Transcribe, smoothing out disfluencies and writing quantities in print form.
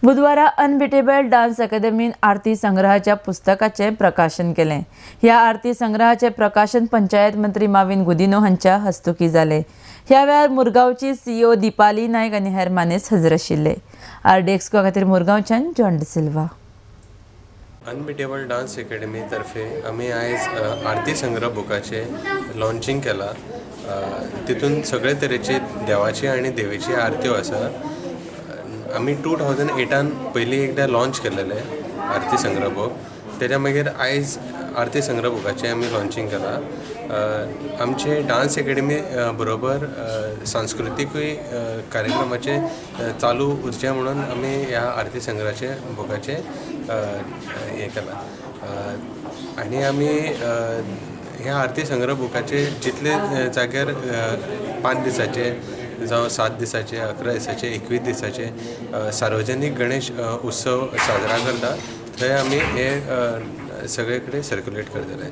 बुधवारा unbeatable dance अकादमीन आरती संग्रहाच्या पुस्तकाचें प्रकाशन केलें. ह्या आरती संग्रहाचें प्रकाशन पंचायत मंत्री माविन गुदिन्हो हांच्या हस्तुकीं जालें. ह्या वेळार मुरगांवची सीईओ दीपाली नायक आनी हेर मानेस्त हजर आशिल्ले. आरडीएक्स खातीर मुरगांवच्यान John D'Silva. Unbeatable dance academy तर्फे आमी आयज आरती संग्रह बुकाचें लॉन्चिंग केलां. तितून सगळे तरेचे देवाची आनी देवीची आरत्यो आसा. आमी 2008 पयलीं एकदां लॉन्च केल्लेलें आरती संग्रह बूक. तेज्या मागीर आयज आरती संग्रह बुकाचें आमी लॉन्चिंग केलां. आमचे डान्स अकॅडमी बरोबर सांस्कृतिकूय कार्यक्रमाचे चालू उरचें म्हणून आमी ह्या आरती संग्रहाचे बुकाचें हें केलां. आनी आमी ह्या आरती संग्रह बुकाचे जितले जाग्यार 5 दिसाचे जावं 7 दिसाचे, 11 दिसाचे, 21 दिसाचे सार्वजनीक गणेश उत्सव साजरा करता थंय आमी हे सगळे कडेन सर्क्युलेट करतले.